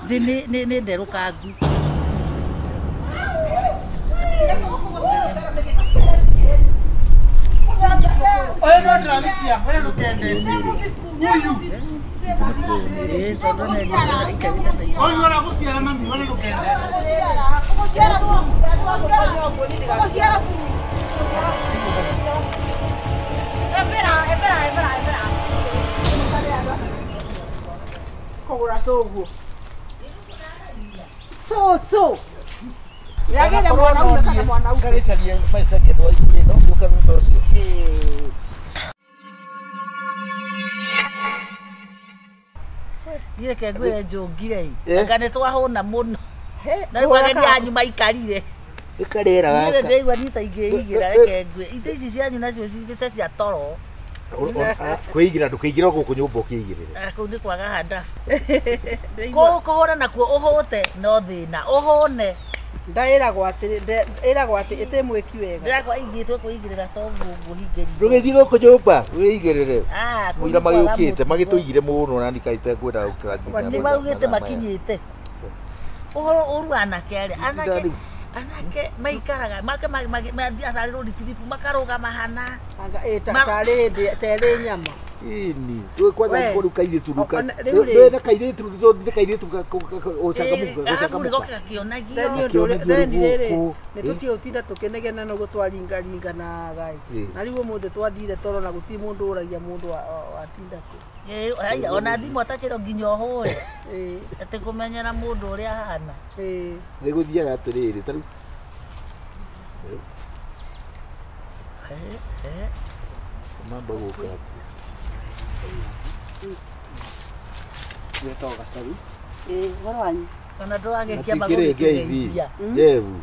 Thĩ nĩ nderũkangu. Oyo no ndĩrathĩkia, we ndũkende. Uyu. Oyu aragũciara mami, we ndũkende. Ũgũciara ũgũciara Espera, espera, espera, espera. Kũgũra cũguo. Cũcũ. Yagĩra mwana ume kana mwana ume. Kagĩcarie maica kĩndũ ĩno gũka thutha ũcio. Niĩ reke ngwĩre njũngire ĩ. Anga nĩ twahũna mũno. Na rĩu ageni anyu maikarire. Ĩkarĩra Niĩ gaka. ndĩraigua niĩ ta ingĩigĩra reke ngwĩre. Itĩ ici cianyu nacio cithĩte cia toro. Kwĩigĩra ndũkĩingĩra gũkũ nyũmba ũkĩigĩrĩre. Kũu nĩ kwaga handabu. Kũhũra nakuo ũhũte no thĩna. Ũhũne. Ndaĩragwo atĩ ĩragwo atĩ ĩtĩ mwĩki wega. Ndĩrakwa ingĩtwo kwĩigĩrĩra to ũguo nguhingĩria. Ndũgĩthiĩ gũkũ nyũmba wĩigĩrĩre. Kũu Mũira nĩ kwaga magĩũkĩte mũtugo. magĩtũigire mũno na nikaite ngwenda gũkĩra nginya. Nĩ maugĩte makinyĩte. Ũhoro ũru anake arĩa anake anake maikaraga make mathiaga road trip makarũgama hana. Anga ĩ tarĩ hĩndĩ terĩ nyama. Ĩni. Rĩu kwanza We. rĩu kairĩtu rĩu Rĩu rĩ. na kairĩtu rĩu kairĩtu ũcangamũka Arabu ũcangamũka. goka gakĩonagio. Then ũndũ ũrĩa then rĩrĩ gũkũ. nĩ tũtige gũtinda tũkĩnegena no twaringaringanaga Ĩ. na rĩu ũmũthĩ twathire toro na gũtirĩ mũndũ ũragia mũndũ watinda kũ. Ĩ, ona thimũ atakĩro nginya ũhũre. Ĩ, Atĩ kũmenyera mũndũ ũrĩa ahana. ĩ. Nĩ gũthiaga atĩrĩrĩ ta rĩu mamba gũka atĩa. Wetagwo Gacaru. Ĩ, ũhoro wanyu. Ona ndũragĩkia Matikĩrĩ ngeithi. Jebu.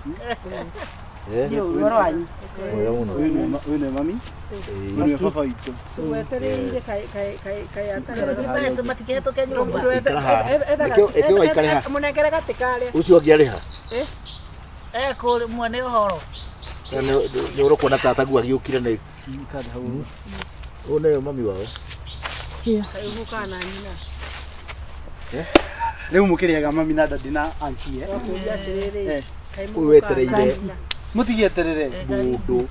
Nĩ ũhoro wanyu. Mwega mũno. Ũyũ nĩ mami. Ũyũ nĩ baba witũ. Tũgwetereire kaĩ atarĩ. Matikĩhetũke nyũmba. Ikara haha. Nĩkĩo waikare haha. Mũnengere gatĩ karĩa. Ũcio ũngĩ arĩ ha? Ekũrĩ mwene ũhoro. Nĩ ũrokona tataguo agĩũkire nĩ ũyũ nĩwe mami wao. Kaĩ ũgũkaga na nyina. Rĩu mũkĩrĩaga mami na dadi na auntie. Wakũria atĩrĩrĩ. Kaĩ Ũyũ mũgũkaga na wetereire nyina. Mũtigĩeterere. mũndũ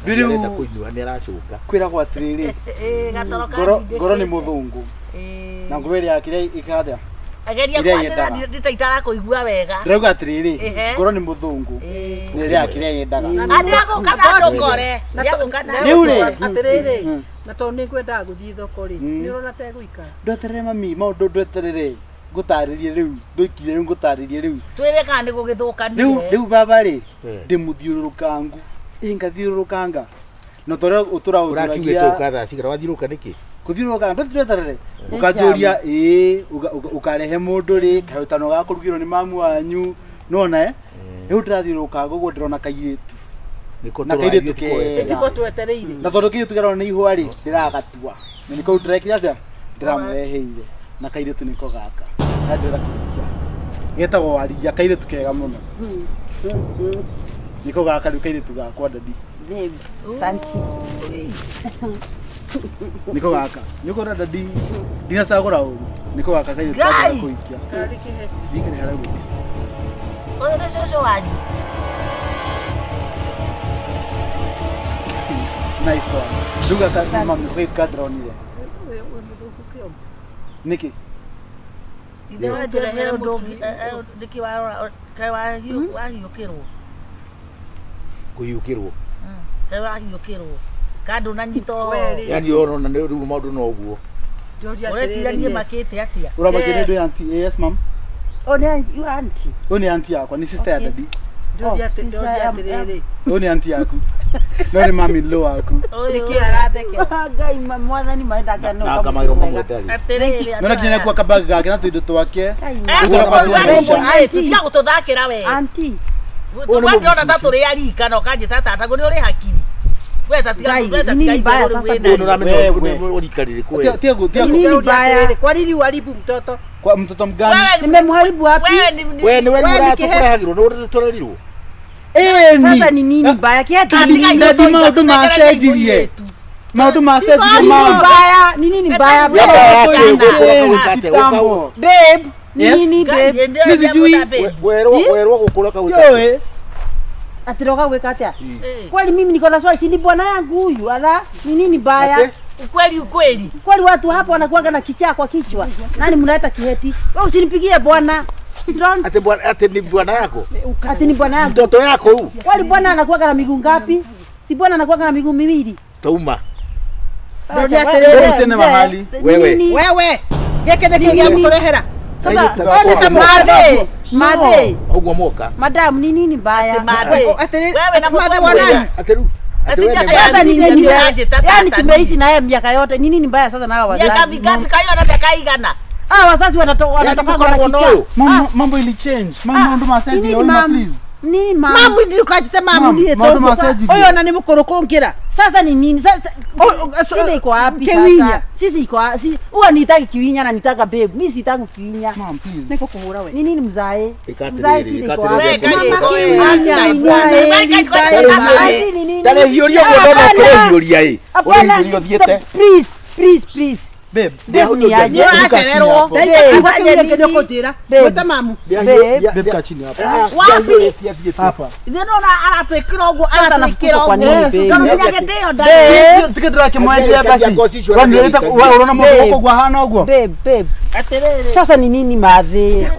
Rĩu arenda kũnyua nĩ aracoka. kwĩragwo atĩrĩrĩ. Ĩ, gatoro Ngoro ngoro nĩ kandindĩkĩte. mũthũngũ. Ĩ. Na ngoro ĩrĩa yakĩrĩa ĩkathĩa. Ageria Ĩrĩa kwanĩra yendaga. nditaitara kũigua wega. Ndĩrauga atĩrĩrĩ. Ehe. Ngoro nĩ mũthũngũ. Ĩ. Na ĩrĩa yakĩrĩa yendaga. Ndĩragũka na ndũkore. Ndĩragũka na Rĩu rĩ. Atĩrĩrĩ, na tondũ nĩ ngwendaga gũthiĩ thoko rĩ, Mm. nĩ ũrona tegũikara. Ndweterere mami maũndũ ndweterere. Ngũtarĩrie rĩu. Ndũikire rĩu ngũtarĩrie rĩu. Twĩre kana nĩ Rĩu gũgĩthũkanire. rĩu baba rĩ Eh. ndĩmũthiũrũrũkangu. Ĩ ngathiũrũrũkanga. Na torĩa ũtũra Ũrakiugĩte ũka thaa cigana wathiũrũrũka nĩkĩ? Kũthiũrũrũka ndweterere. Ũkanjũria ĩ ũkarehe mũndũ rĩ kaĩ ũtano gakũrugĩrwo nĩ mamu wanyu. Nĩwona eh? Rĩu ndĩrathiũrũrũkanga ũguo ndĩrona kairĩtu. Nĩko Na kairĩtu kega. Ĩtiko twetereire. Na tondũ kairĩtu karona nĩ ihũa rĩ ndĩragatua. Na nĩko ndĩrekire atĩa? Ndĩramũreheire. Na kairĩtu nĩko gaka. Na ndĩrenda kũhikia. Getagwo Waria kairĩtu kega mũno. Nĩko gaka rĩu kairĩtu gakwa dadi. Babe, santi. Nĩko gaka. Nĩũkona dadi ndinacagũra ũru. Nĩko gaka kairĩtu Ngai! kandĩra kũhikia. Karĩ kĩheti. Ndikĩrĩ harĩa gũkũ. Ũyũ nĩ cũcũ wanyu. Nice one. Rĩu gaka mami kairĩtu kandĩronire. Wĩ mũthũku kĩomo. Nĩkĩ? Ithe wa Jeff he ũndũ ũngĩ nĩkĩ warora kaĩ wahiũkĩrwo. Kũhiũkĩrwo. Kaĩ wahiũkĩrwo. Ka ndũnanyita We ũhoro. rĩ, Yaani ũrona nĩ rĩu maũndũ no ũguo. njũria Ũreciria niĩ atĩrĩrĩ. makĩte atĩa? Ũramakia nĩ ndũ ya auntie. Yes ma'am. Oh, nĩ you auntie. Ũyũ nĩ auntie yakwa, nĩ sister ya Okay. dadi. Njũria Oh, sister, atĩrĩrĩ. Ũyũ nĩ auntie yaku. No nĩ mami in law waku. Ũyũ. Nĩkĩ arathekera? Ngai mwathani marenda ngano. Na kamagero mamwe ndarĩ. Atĩrĩrĩ. No na nginya kuo kabag gake na tũindo twake. Tiga gũtũthakĩra we. Auntie. Ndĩrona ta tũrĩ arika na ũkanjĩta tataguo nĩ ũrĩ hakiri. We ta tiga Ngai, we ta nini tiga mbaya itherũ sasa rĩu Ũyũ wĩna. nĩũramenya Wewe. ũrika rĩrĩkũ we. Tia tia Nini Njũria mbaya? atĩrĩrĩ, kwa nini uharibu mtoto? kwa mtoto mgani? Wewe Nimemharibu wapi? wewe ni We nĩwe We ni ũratũkũrehagĩrwo nĩ ũtũrerirwo. Sasa ni nini mbaya? Kĩheti ni Tiga nini? Daddy, itherũ maũndũ tũnengererie macenjirie. mũirĩtu. Maũndũ macenjirie Nini mama. mbaya? Ni nini mbaya? Yamba Babe. yake ũgũkũra ũgwĩka atĩa? Kitambo. Babe. Ni nini babe? Mimi sijui. Werwo gukura kawita. Yoe. Atiroga gwika atia? Kweli mimi niko na swali, si ni bwana yangu huyu ala? Ni nini baya? Ukweli ukweli. Kweli watu hapo wanakuanga na kichaa kwa kichwa. Nani mnaleta kiheti? Wewe usinipigie bwana. Ate bwana, ate ni bwana yako. Ate ni bwana yangu. Mtoto yako huyu. Kweli bwana anakuanga na miguu ngapi? Si bwana anakuanga na miguu miwili. Tauma. Ndio useme mahali. Wewe. Wewe. Yeke neke ya mtorehera. Sasa madhe. Madhe. Ogwa moka. Madam ni nini mbaya? Wewe na madhe wa nani? Ateru. Sasa ni nini? Yaani tumeishi na yeye miaka yote. Ni nini mbaya sasa na hawa wazazi? Miaka mingapi kayo na miaka igana? Ah, wazazi wanatoka kwa kichaa. Mambo ili change. Mambo ndo masaji ya please. Nini mama? Mamu ndio kajite mamu ndiye to. Oyo na ni mukoro kongira. Sasa ni nini? Sasa sisi iko wapi sasa? Sisi iko si huwa nitaki kiwinya na nitaka babe. Mimi sitaki kiwinya. Mom please. Niko kuhura we. Ni nini mzae? Mzae sisi iko wapi? Mama kiwinya. Tare hiuria gwono kure hiuria i. Uri hiuria thiete. Please, please, please. Babe, babe ni aje? Acererwo. Babe, mamu. Babe ka chini hapa. Wapi? Hapa. Ndio na aratwikira uguo, aratwikira uguo. Tikidira kimwendia basi. Wanileta unaona mambo yako kwa hana uguo. Babe, babe. Sasa ni nini madhe?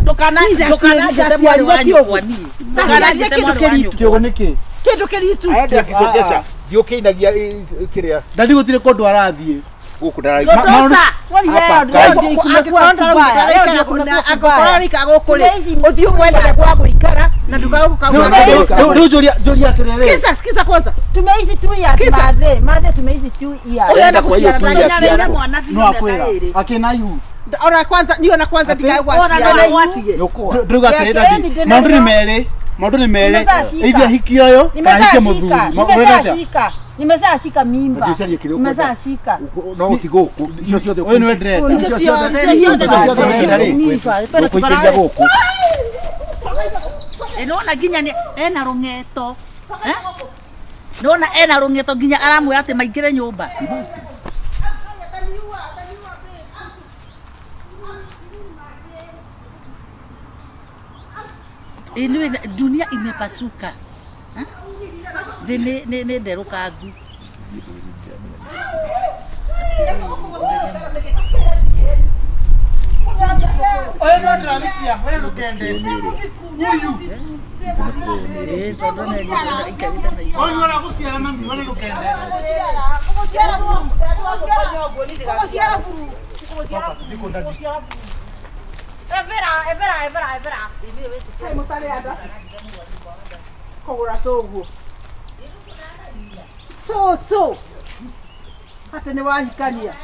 Ndukana ndukana mwari wanyu kwa nini? Sasa kindu kiritu. Kiogo niki? Kindu kiritu. Aende akisongesha. Ndiukiinagia kiria. Ndadi gutire kundu arathie. Guku Sikiza kwanza. Tumeishi 2 years madhe. Madhe tumeishi 2 years. No akwira. Akina ihu. Ora kwanza niyo na kwanza ndikaigwa. Nduga atĩrĩrĩ maũndũ nĩ merĩ. Maũndũ nĩ merĩ. Either hiki oyo kana hike mũthuri. Nimeshashika mimba. Nimeshashika. No utigo icio ciothe. Ũyũ nĩwe ndĩrenda. Icio ciothe. Gũkũikĩria gũkũ. Nĩwona nginya ena rũng'eto. Nĩwona ena rũng'eto nginya aramwĩra atĩ maingĩre nyũmba. Inwe dunia imepasuka. Thĩ nĩ nderũkangu. Ũyũ no ndĩrathikia, we ndũkende. Ũyũ. Ũyũ aragũciara mami, we ndũkende. Gũgũciara buru. Gũgũciara buru. Evera, evera, evera, evera. Kũgũra cũguo. Cũcũ. Atĩ nĩ wahikania.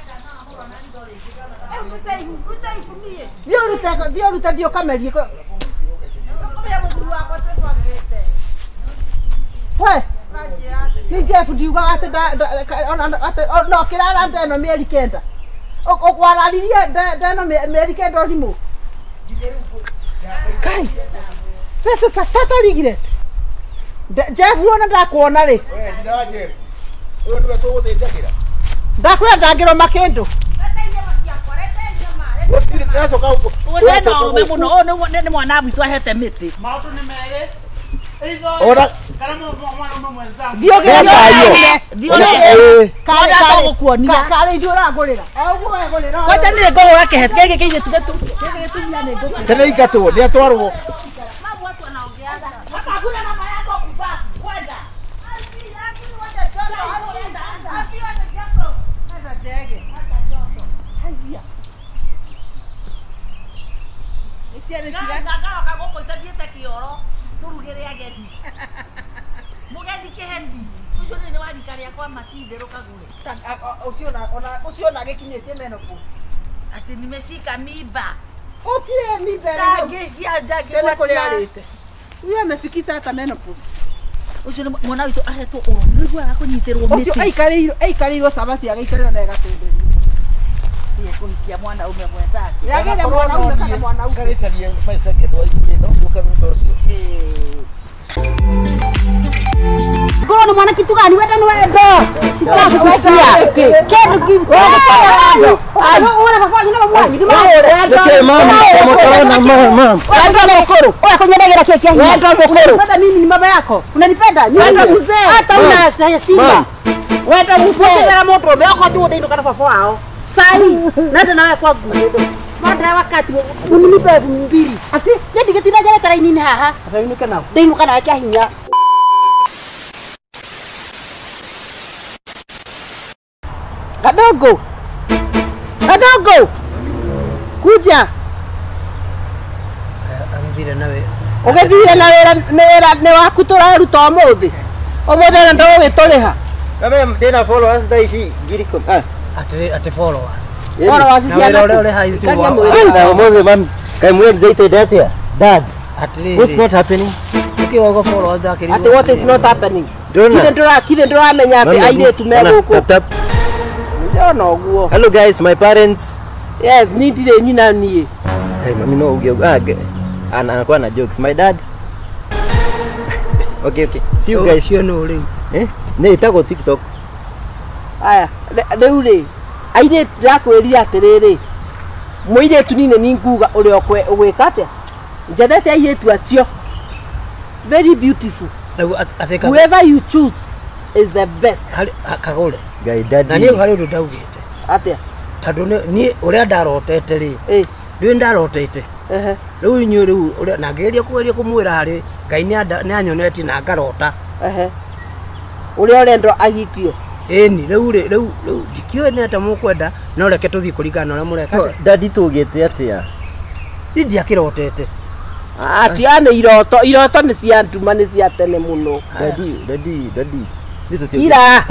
Thiĩ ũrute, thiĩ ũrute, thiĩ ũkamerie. We. Ni Jeff ndiugaga atĩ no kĩrara ndeno mĩeri 9. Ũkwararirie ndeno mĩeri 9 ũrimũ. Kai. Sasa sasa regret. Jeff wona ndakuona rĩ. We ndira Jeff. Ũyũ nĩwe tũgũthĩnjagĩra. Ndakwĩra ndangĩrũma kĩndũ. Gũtirĩ ndĩracoka gũkũ. Ũyũ no ũme mũno, ũyũ nĩ mwana witũ ahete mĩtĩ. Maũndũ nĩ merĩ. Ora kana mwana ũmwe mwenzangu. Thiĩ ũgĩre. Thiĩ ũgĩre. Karĩ gũkuonia. Karĩ ithuĩ ũragũrĩra. Ũguo wegũrĩra. Kwanja nĩ ngũhũra kĩheti gĩkĩ kĩirĩtu gĩtu. Gĩkĩ gĩtumia nĩ ngũhũra. Tene ingatwo nĩ atwarwo. Hakuna mama yako kuvaa kwenda. Ucio na gĩkinyĩtie menopause. Ati nimeshika mimba. Gũtirĩ mimba ĩrĩ. Tena kũrĩa arĩte. Huyu amefikisha hata menopause. Ucio mwana witũ ahetwo ũru. Nĩguaga kũnyitĩrwo mĩtĩ. Ucio aikarĩirwo cabaci agĩikarĩrwo na ĩgatũmbĩrio. Thiĩ kũhikia mwanaume mwenzake. Yagĩre mwanaume kana mwanaume. Kagĩcarie my second wife ĩno ũka thutha ũcio. Ngorwo nĩ mwana kitu gani wenda nĩ wendo. Sitaki kusikia. Kindu ki. Ora baba nyina mwanyu ni Nĩkĩ mama mũkorona mama. Wendo mukuru. Oya kunyenegera keki yangu. Wendo mukuru. Unanipenda mimi ni mama yako. Unanipenda? Wendo mzee. Hata una simba. Wendo mzee. Utethera mundu ume oko tu ndainuka na baba wao. Sai, nenda nawe kwangu. Manda wakati uninipe 2000. Ati ndigitira njarete raini haha. Atainuke nao. Ndainuka nawe kia hinya. Kadogo. Kadogo. Kuja. Agithire nawe. Ugithire na wira ni wira ni waku turaruta umuthi. Umuthi na ndugwituriha. Mama ndina followers thaa ici 10,000. Ati followers. Followers ciana. Na umuthi mam kai mwe excited atia? Dad. Atiri. What's not happening? Ukiwa followers ndakiri. Ati what is not happening? Kile nduramenya ati airitu me guku. Ndona uguo. Hello guys, my parents. Yes, ni ndire nyina nie. Kai mami no uge anakuwa na jokes. My dad. Okay, okay. See you guys. Cio no riu. Eh? Ne itago TikTok. Aya, riu ri. Aire ndakwĩrire atĩrĩrĩ. Mũirĩtu nini ni nguga ũrĩa ũgwĩka atĩa? Njendete airĩtu atio. Very beautiful. Whoever you choose is the best. Kagure. Ngai daddy. Na niĩ harĩ ũndũ ndaugĩte. Atĩa? Tondũ niĩ ũrĩa ndarotete rĩ. Rĩu ndarotete. Rĩu inyuĩ rĩu ũrĩa na ngĩgeria kũgeria kũmwĩra harĩ Ngai nĩ anyonetie na ngarota. Ũrĩa ũrendwo ahikio. Ĩni rĩu rĩ rĩu rĩu ndikĩũĩ nĩ atĩa mũkwenda no reke tũthiĩ kũringana na ũrĩa mũreka. Daddy tũgĩte atĩa? Niĩ ndiakĩrotete. Atiane iroto iroto nĩ cia nduma nĩ cia tene mũno. Daddy daddy daddy. Ira.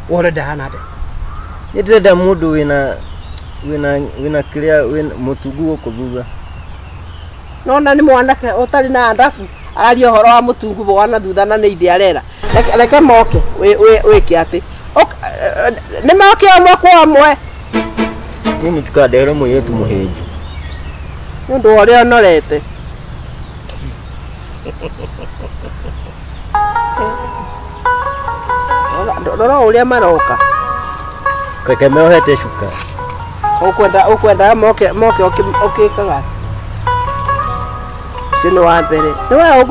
Wore ndahana atĩa? Nĩ ndĩrenda mũndũ wĩna kĩrĩa wĩna mũtungu gũkũ thutha. Nona nĩ mwanake ũtarĩ na andabu araria ũhoro wa mũtungu wa na thutha na nĩ ithe arera. Reke moke wĩke atĩ. Nĩ moke ũmwe kwa ũmwe. Niĩ mũtikandehere mũirĩtu mũhĩnju. Nĩ ũndũ wa ũrĩa ũnorete. Rora ũrĩa maroka. Keke meohete cuka. Ũkwenda moke moke ũkĩkaga. Ũcio nĩ wa mbere. Nĩwe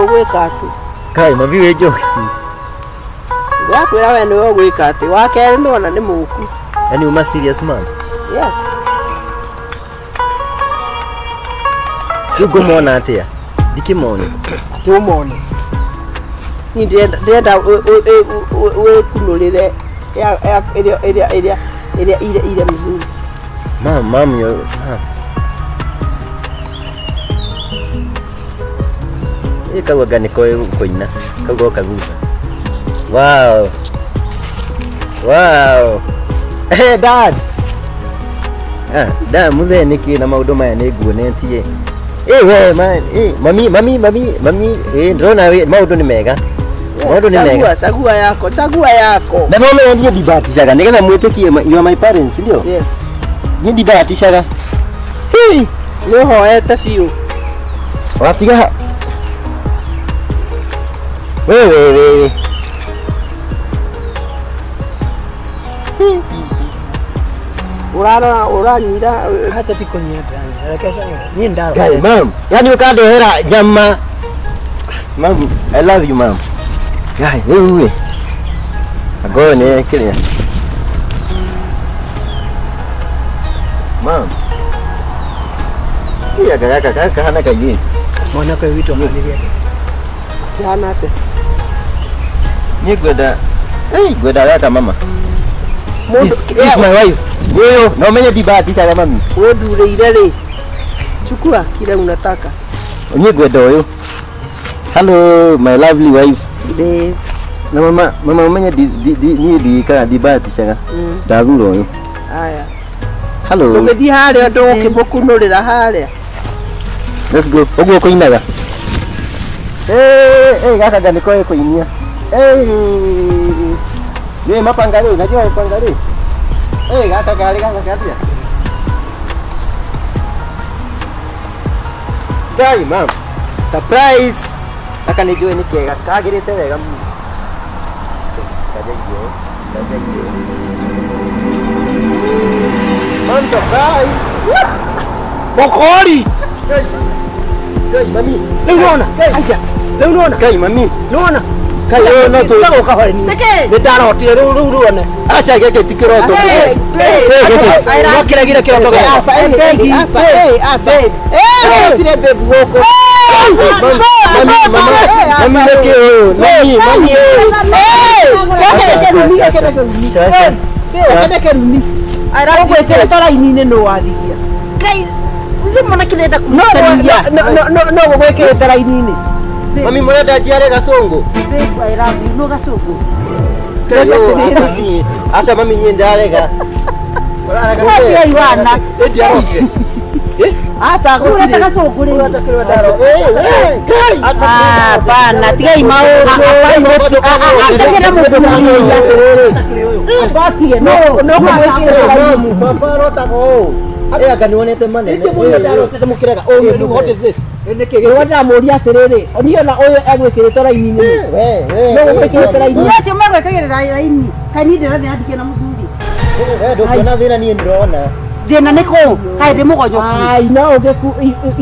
ũgwĩka atĩ. Kai mami wĩ jokes. Ndĩrakwĩra we nĩwe ũgwĩka atĩ. Wa kerĩ nĩwona nĩ mũku. Yaani uma serious man? Yes. Rĩu ngũmona atĩa? Ndikĩmone. Atĩ ũmone. Niĩ ndĩrenda wĩkunũrĩre ĩrĩa ile mzuri. Mam, mam, yo, mam. Kau ga nĩ koĩ kũina, kau goka thutha. Wow. Wow. Hey dad. Ah, dad muthee nĩkĩ na maũndũ maya nĩ nguonetie. Eh we man, eh mami mami mami mami, eh ndĩrona maũndũ nĩ mega. Maũndũ nĩ mega. Chagua yako, chagua yako. Na no niĩ ndibahatishaga nĩgetha mwĩtĩkie you are my parents, ndio? Yes. Niĩ ndibahatishaga. Hey, nĩ ũhoete biũ. Watiga. Wewe wewe. Urara uranyira acha tikonyira reke niĩ ndaro. Hey mom, yani ukandehera nyama. Mom, I love you mom. Guy, wewe. Ago ni kiria. Mom. Iya gaka gaka kahana kaiyĩ. Mwanake witũ ahanire atĩa? Kĩhana atĩa? Niĩ ngwenda, hey, ngwenda gaka mama. This is my wife. Wewe, no menye ndibahatishaga mami. Wĩthurĩire rĩ. Chukua kile unataka. Niĩ ngwenda ũyũ. Hello, my lovely wife. Babe. Na mama, mama umenye niĩ ndiĩkaga ndibahatishaga. Ndathura ũyũ. Aya. Hello. Ũgĩthiĩ harĩa ũndũ ũkĩmũkunũrĩra harĩa. Let's go. Ũguo kũinaga. Eh, eh, gaka ga nĩkoĩ kũinia. Eh. Nĩ mapanga rĩ, najua mapanga rĩ. Eh, gaka garĩ gaka gatia. Dai, mam. Surprise. Gaka nĩ njũĩ nĩ kega, kagĩrĩte wega mũno. Kaja irio, kaja irio. Mom surprise. Mokori. Kai mami. Rĩu nona. Aija. Rĩu nona. Kai mami. Nona. Kai ũyũ no tũ. Tiga gũka hwaĩ-inĩ. Nĩkĩ? Nĩ ndarotire rĩu rĩu ruone. Acha gĩkĩ ti kĩroto. No kĩregire kĩroto gĩakwa. Asa, asa, asa. Gũtirĩ babe gũkũ. Mami, mami, mami nĩkĩ ũyũ? Mami, mami. Ũgwĩkĩrĩte raini-inĩ nũ wathigia? Ngai, ucio mwanake ndenda kũhikania. No gũgwĩkĩrĩte raini-inĩ. Mami mũrenda njiare gacũngũ? Babe, I love you. No gacũngũ. Aca mami niĩ ndarega. Ũratiga iwana. Ĩ ndiarotire. Aca Ũreta gũtirĩ. gacũngũ rĩu. Kai. Hapana, tigai maũndũ. Atige na Batige no no gũgwĩkĩrĩte raini. Baba arotaga ũũ. Ĩ anga nĩwonete manene. Nĩkĩ mũndũ ndarotete mũkĩrega? Oh, rĩu what is this? Nĩkĩ gĩkĩ? Nĩwe ndamũria atĩrĩrĩ, niĩ ona ũyũ egwĩkĩrĩte raini-inĩ. We, No gũgwĩkĩrĩte raini. Acio megwĩkagĩrĩra raini. Kaĩ niĩ ndĩrathiĩ na ndikĩona mũthuri. We ndũkuona thĩna niĩ ndĩrona. Thĩna nĩ kũ? Kaĩ ndĩ mũgonyoku. Ai no ũgĩku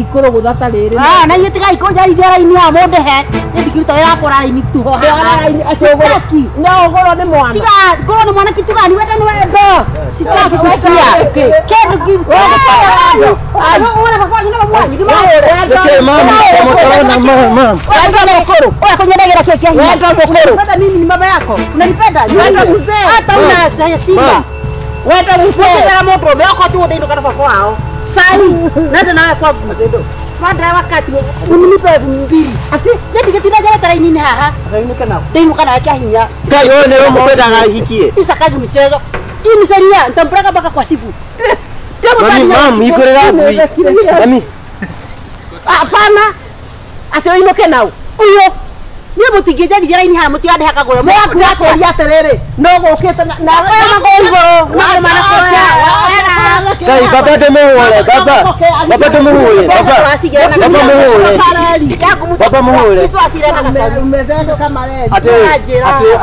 ikũrũgũtha ta rĩrĩ. Ah, na inyuĩ tigai kũnjarithia raini haha mũndĩhe. Niĩ ndingĩruta wĩra wa kũra raini tu ho haha. Raini atĩ ũgũrwo. Sitaki. No ũgũrwo nĩ mwana. Tiga, ngorwo nĩ mwanake tiga ni wenda nĩ wendo. Sitaki kusikia. Kĩndũ kĩ. Ũra baba wanyu na mamu wanyu. Nĩkĩ mama? Mũtarona mama. Oya kũnyendagira kĩĩ kĩa hinya. Wendo mũkũrũ. Unanipenda mimi ni mama yako. Unanipenda? Wendo mzee. Hata una simba. Wendo mzee. Ũkĩthera mũndũ ũmwe okorwo ti gũndĩinũka na baba wao. Sai, nenda nawe kwangu. Manda wakati uninipe 2000. Ati Niĩ ndingĩtinda njarĩte raini-inĩ haha. Ndainuka nao. Ndĩinũka nawe kĩa hinya. Kai ũyũ nĩwe mũkwendaga hikie. Isakagi mchezo. Hii ni sheria, nitampeleka mpaka kwa sifu. Mami, mami, igũrĩra ngui. Mami. Hapana. Atĩ ũinũke nau. Ũyũ. Niĩ mũtingĩnjarithia raini haha mũtirandehe kagũrũ. Ndakũria atĩrĩrĩ, no gũkĩte na Oya magũrũ igũrũ. Magũrũ manakuoya. Kai baba ndũmũhũre, baba. Baba ndũmũhũre, baba. Baba mũhũre. Baba mũhũre. Kama reri. Atĩ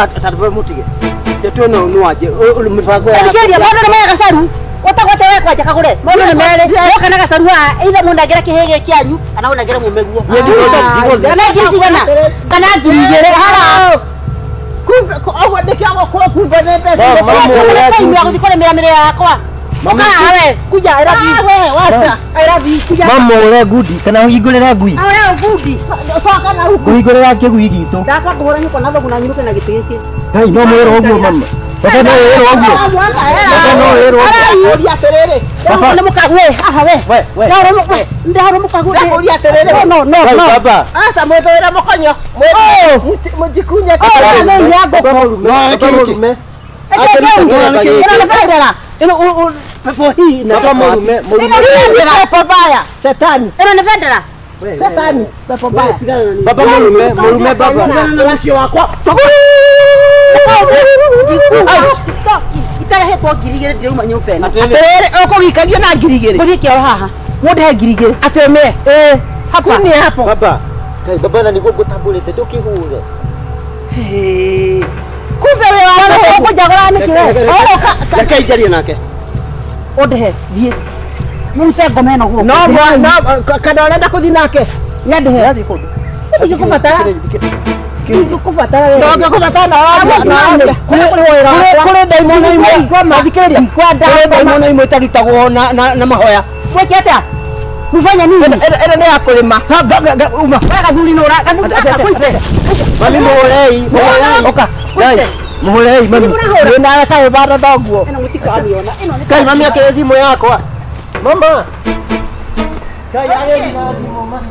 atĩ atĩ mũtige. Ndeto ĩno nĩ wanje mĩbango ya Thikĩrĩria mũndũ nĩ moya gacaru. Ũtagwete we kwanja kagũre. Mũndũ nĩ merĩ. Woka na gacaru haha, either mũnengere kĩhĩ gĩkĩ kĩanyu kana ũnengere mũmeguo. Niĩ ndigũthiĩ. Kana ngiri cigana? Kana 2000 haha. Kumbe ũguo nĩkĩo gũkũ kumbe nĩ mbeca. Mama, mũhũre Time ya gũthiĩ kũrĩmĩra mĩrĩo yakwa. Mama, Ũka we, kuja I love you. We wacha. I love you. Kuja. Mama mũhũre ngundi kana ũhingũrĩre ngui. Ahũre ngundi. Coka na huku. Ngũhingũrĩra kĩgui gitũ. Ndakwa ngũhũra nyũkwa na thoguo na nyũrũke na gĩtĩ gĩkĩ. Kai no mwĩrwo ũguo mama. Baba no wĩrwo ũguo. Baba no wĩrwo ũguo. Ndakũria atĩrĩrĩ. Baba. Nĩ mũkague haha we. We, we. Ndahũra mũkague. Ndakũria atĩrĩrĩ. No, no, Kai no. baba. Aca mwĩthũĩre mũkonyo. Mũjikunye Ora nĩ ya ngũkũ. Baba mũrume. Baba mũrume. Ĩno nĩ bendera. Ĩno pepo hii na Baba mũrume, mũrume. Ĩno nĩ pepo mbaya. Shetani. Ĩno nĩ bendera. Shetani. Pepo mbaya. Baba mũrume, mũrume baba. na ũcio wakwa. Itarehetwo 2000 ndĩrauma nyũmba ĩno. Atĩrĩrĩ, ũkũgikagio na 2000. Ngũthiĩ kĩoro haha. Mũndĩhe 2000. Atĩ ũmĩe. Ĩĩ. Hapa. Kuni hapo. Baba. Kai baba na nĩguo ngũtambũrĩte ndũkĩhũre. Kumbe wĩ wa ũkũnjagũra nĩkĩ we? Reke njarie nake. Ũndĩhe thiĩ. Mũrute ngoma ĩno gũkũ. No mwana kana ũrenda kũthiĩ nake. Nyandĩhe. Ndingĩkũbatara. Ndingĩkũbatara we. Ndũngĩkũbatara na ũraria. Kũrĩ ndaimono imwe. Thikĩrĩria. Kũrĩ ndaimono imwe itarutagwo na mahoya. Mwĩke atĩa? Mfanya nini? Ĩno nĩ ya kũrĩma. Uma. We gathuri nĩ ũra gathuri gaka kũite. Mami mũhũrei, mũhũrei. Ũka. Kai, mũhũrei mami. Wĩ nawe kaĩ bado thoguo. Ĩno mũtikamiona. Ĩno nĩ Kai mami akĩrĩ thimũ yakwa. Mama. Kai agĩrĩ na thimũ mami.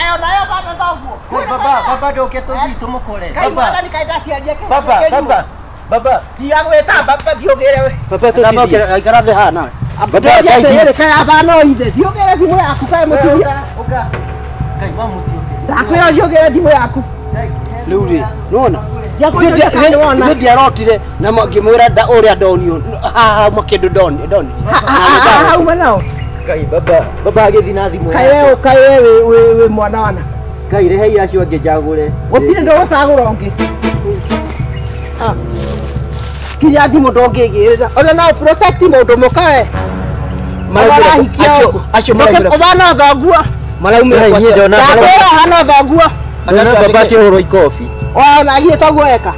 Ayo nayo bado thoguo. Kai baba, baba ndũke tũthiĩ tũmũkore. Kai Baba, mwathani kaĩ ndaciaria kĩheo baba, kĩrimũ. baba. Baba. Tiga gwĩtamba baba thiũgĩre we. Baba tũthiĩ. Aikara thĩ haha nawe. Baba Ndũria kai atĩrĩrĩ, kaĩ aba no ithe. Thiũgĩre thimũ yaku kaĩ mũtumia. Ũka. Kai mamu tiũke. Ndakwĩra thiũgĩre thimũ yaku. Rĩu rĩ, nĩwona? Nĩwona. Ithuĩ ndiarotire na ngĩmwĩra ũrĩa ndonio haha hauma kĩndũ ndonire. Hauma nao. Kai baba, baba agĩthiĩ na thimũ Kaĩ yake. we kaĩ we wĩ mwana wana. Kai rehei acio angĩ njagũre. Gũtirĩ ndũgũcagũra ũngĩ. Kinya thimũ ndũngĩgĩrĩra. Ona no protect mũndũ mũka we. Marahikia Acio maraumire Ũhana thoguo. Maraumire Niĩ kwa acio. ndona Ndakwĩra ũhana thoguo. ndona baba akĩhũrwo ikobi. Ona githĩ toguo eka.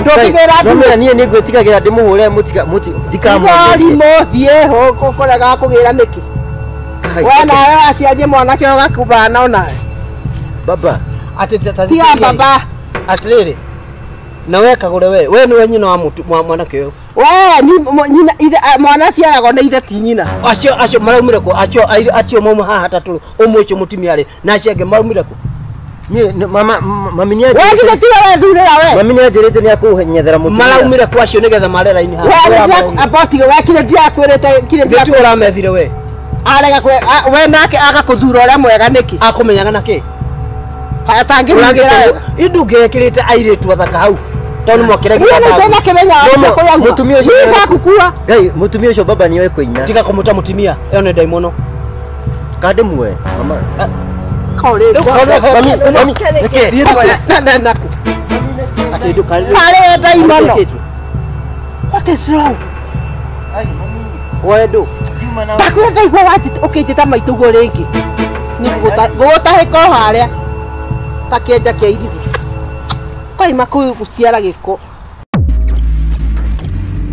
Ndũngĩgĩra No mera niĩ nĩ ngwĩtigagĩra ndĩmũhũre mũtiga mũti Ngori mũthiĩ ũkũrega kũgĩra nĩkĩ? We nawe waciarie mwanake ũgakubana onawe. Baba. Atĩ ta Tiga baba. Atĩrĩrĩ. Na we kagũre we. We nĩwe nyina wa mũtu wa mwanake ũyũ. We ni nyina ithe mwana aciaragwo nĩ ithe ti nyina. Acio maraumire kũ? Acio acio mauma haha atatũ ũmwe ũcio mũtumia rĩ na acio angĩ maraumire kũ? Niĩ mama mami nĩ We githĩ tiwe wethurĩra we. Mami nĩ anjĩrĩte nĩ akũnyethera mũtumia. Maraumire kũ acio nĩgetha mare raini haha? We nĩ aboti we kire ndiakwĩrĩte kire Githĩ tiwe ũramethire we? Arega kwe we nake agakũthura ũrĩa mwega nĩkĩ? Akũmenyaga na kĩ? Atangĩhingĩra wega. Indũngĩekĩrĩte airĩtu athaka hau tondũ nĩ mwakĩregire Niĩ nĩ ndĩna No, kũrĩa mũtumia ũcio Niĩ bakukua. Ngai mũtumia ũcio baba nĩoĩ kũina. Tiga kũmũta mũtumia ĩyo nĩ ndaimono. Kandĩmue mama. Kore. Mami mami nĩkĩ? Atĩ ndũkarĩ Karĩ we ndaimono. What is wrong? Wendo. Ndakwĩra ndaigua wanjĩta ũkĩnjĩta maitũguo rĩngĩ. Nĩ ngũgũtahĩka o harĩa ta kĩenja kĩa irigũ. Koima kũu gũciara gĩko.